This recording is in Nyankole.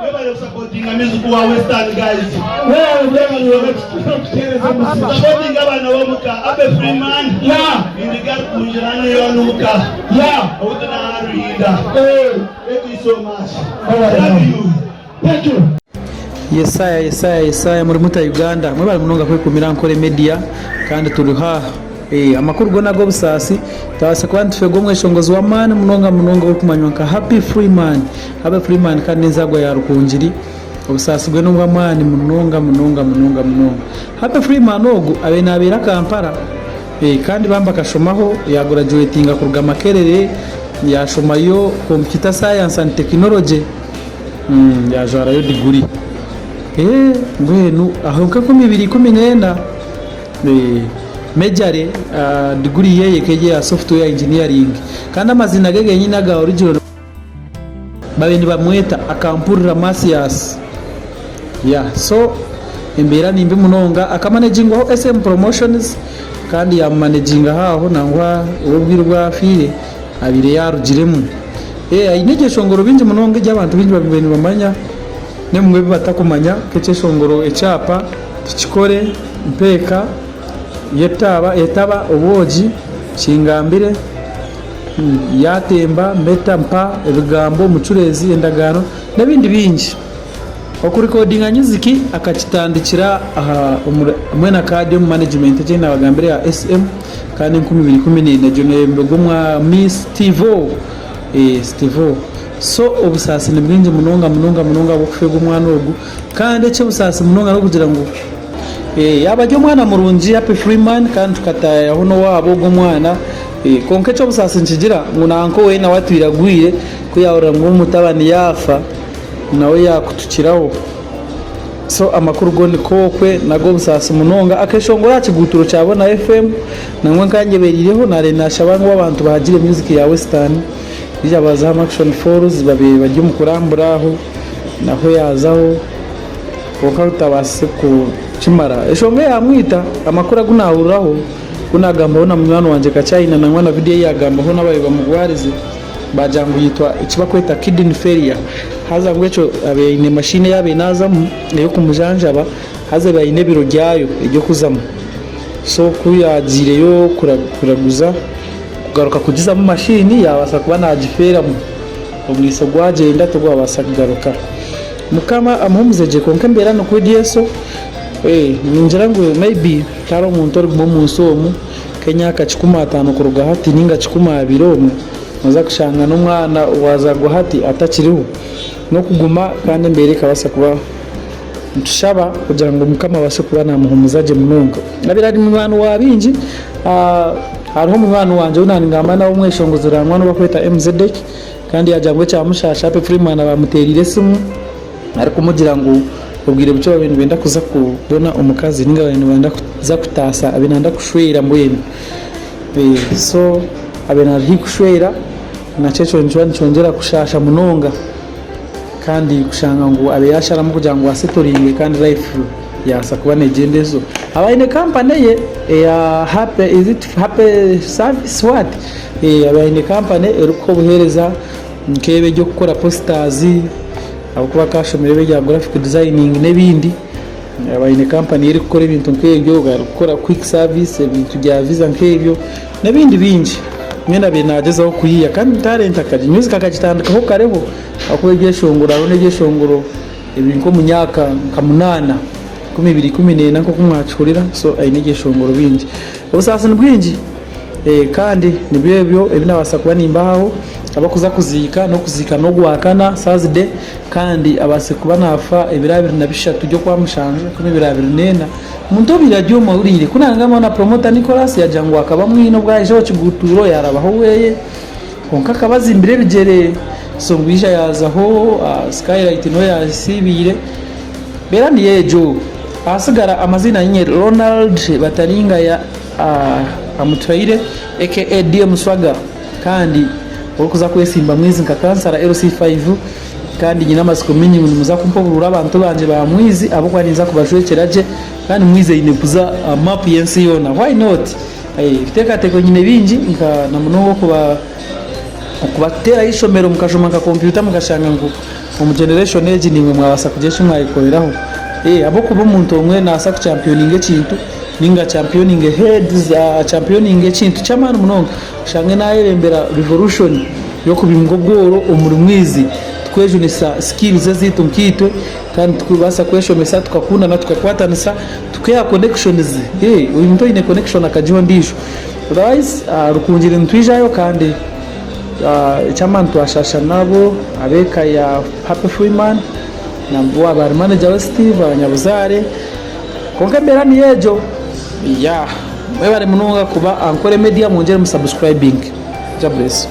Mwebare kusapotinga music wa western guys. Sapotinga abaana bomuka Abe Freeman Indiga Rukungiri yonuka obuti naha Ruhinda Thank you so much Love you. Thank you. Yesaya Yesaya Yesaya muri muta Uganda mwebare munonga kwekumira Ankole Media kandi turi haha Amakuru goona ag'obusaasi twabaasa kuba nitufeerwa omweshongozi w'amaani munonga munonga orikumanywa nka Happy Freeman. Happy Freeman kandi n'enzaarwa ya Rukungiri. Obusaasi bwe n'obw'amaani munonga munonga munonga munonga. Happy Freeman ogu abaire naabeera Kampala kandi bambi akashomaho yaagurajuwetinga kuruga Makerere yaashomayo Computer Science and Technology yaajwarayo diguri. Mbwenu aho nk'enkumi ibiri ikumi n'ena. Mejare diguri ye ekaba eri eya Software Engineering kandi amaziina ge genyini aga original babaire nibamweta Akampurira Mathias. Yeah so embeera nimbi munonga. Akamanegingwaho SM Promotions kandi yamumanegingaho aho nangwa we obwire obu afiire abaire yarugiremu. Aine ebyeshongoro bingi munonga ebi abantu baingi babaire nibamanya n'ebimwe ebi batakumanya nk'ekyeshongoro ekyapa. Tukikore mpeeka yetaaba etaba obwogi kingambire yatemba mbeta mpa ebigambo omucureezi endagaano n'ebindi bingi. Okurikodinga nyuziki akakitandikira aha hamwe na kaadi omu manegimenti egi ei naabagambira eya SM kandi 2014 egyo neeyebembegwa omwami Stevo Stevo. So obusaasi nibwingi munonga munonga munonga ahabw'okufeerwa omwana ogu. Kandi eky'obusaasi munonga n'okugira ngu yaaba ari omwana murungi Happy Freeman kandi tukataayaho n'owaabo ogwo omwana kwonka eky'obusaasi nikigira ngu nanka we nawe atwire agwire ku yaahurira ngu omutabani yaafa nawe yaakutukiraho. So amakuru go niko okwe n'ag'obusaasi munonga. Akeeshongora aha kiguuturo kya Bona FM nangwa nkanyebereireho naareeba naashaba ngu abantu bahagire music ya western baija baaza aha Murchison Falls babaire bari omu kurambura aho. Naho yaazaho kwonka rutabaasise kukimara. Enshonga eyaamwita, amakuru agu naahuriraho ku naagambaho na munywani wangye Kakyayina nangwa na vidiyo ei yaagambaho n'ababaire bamurwarize, baagira ngu yaitwa eki barikweta kidney failure. Haza ngu ekyo abaire aine mashini ei abaire naazamu ey'okumujanjaba haza ebaire eine ebiro byayo eby'okuzamu. So ku yaagiireyo kuraguza kugaruka kugizamu mashini yaabaasa kuba naagifeeramu. Omwitsyo gwagyenda tigwabaasa kugaruka. Mukama amuhumuze gye kwonka embeera nikwo eri eso. Ningira ngu maybe tihariho omuntu origuma omunsi omu nk'emyaka 50 kuruga hati ninga 20 omwe noza kushanga n'omwana owazarwa hati atakiriho. N'okuguma kandi embeera ekabaasa kuba nitushaba kugira ngu Mukama abaase kuba namuhumuza gye munonga. Abaire ari munywani wa baingi, hariho munywani wangye ou nangamba nawe omweshongozi ruranganwa ou barikweta MZedek kandi yaagira ngu ekyamushaasha Happy Freeman baamuteereire esimu arikumugira ngu obwire bukye babaire nibenda kuza kubona omukazi ninga babaire nibenda kuza kutaasa abaire nayenda kushwera mbwenu so abaire nari haihi kushwera nakyo ekyo nikiba nikyongyera kushaasha munonga. Kandi kushanga ngu abe yasharamu kugira ngu asetoringe kandi life yabaasa kuba negyenda ezo. Aba aine company ye eya happy is it happy service what? Aba aine company erikuha obuhereza nk'ebi eby'okukora posters ahabw'okuba akashomire ebi ebya graphic designing n'ebindi. Aba aine company ye erikukora ebintu nk'ebyo, erikukora quick service ebintu bya visa nk'ebyo n'ebindi bingi. Mbwenu abaire nagyezaho kuhiiya kandi talent music akagitandikaho kareho. Ahakuba ebyeshongoro hariho n'ebyeshongoro ebiri nk'omu myaka nka munaana, 20, 14 nk'oku mwakihurira so aine ebyeshongoro bingi. Obusaasi ni bwingi kandi nibyo ebyo ebi naabaasa kuba nimbahaho abarikuza kuziika n'okuziika n'Ogwakana, Thursday, kandi abaase kuba naafa ebiro 23 by'Okwamushanju 2024. Omuntu obaire ari omu mahuriire ku naagambaho na Promoter Nicholas yaagira ngu akaba amwine obu yaija aha kiguutuuro yaarabaho oweye. Kwonka akaba azimbire ebigyere, so ngu yaija yaazaho skylight niwe yaasiibiire. Mbeera niyo egyo. Ahasigara amaziina niinye Ronald Bataringaya Amutuhaire aka DM Swagga kandi orikuza kwesimba Mwizi nka kansara LC5 kandi nyine amatsiko maingi ngu nimuza kumpa oburuuru abantu bangye ba Mwizi ahabw'okuba ninza kubajwekyera gye kandi Mwizi eine kuza aha map y'ensi yoona. Why not? Ebiteekateeko nyine bingi nka na munonga okuba okubateeraho eishomero mukashoma nka kompyuta mukashanga ngu. Omu generation egi naimwe mwabaasa kugira eki mwayekoreraho. Ahabw'okuba omuntu omwe nabaasa ku championinga ekintu ninga achampioninge heads, achampioninge ekintu ky'amaani munonga oshange nayebembera revolution y'okubinga obworo omuri mwizi tukwejunisa skills ezaitu nkaitwe kandi tukubaasa kweshomesa tukakundana tukakwatanisa tukeha connections. Buri muntu oine connection akagiha ondiijo. Otherwise Rukungiri nitwijayo kandi. Eky'amaani twashaasha nabo ab'eka ya Happy Freeman nabwo aba ari manager we Steve abanyabuzaare kwonka embeera niyo egyo yeah mwebare munonga kuba Ankole Media mwongyere mu subscribing Jah bless.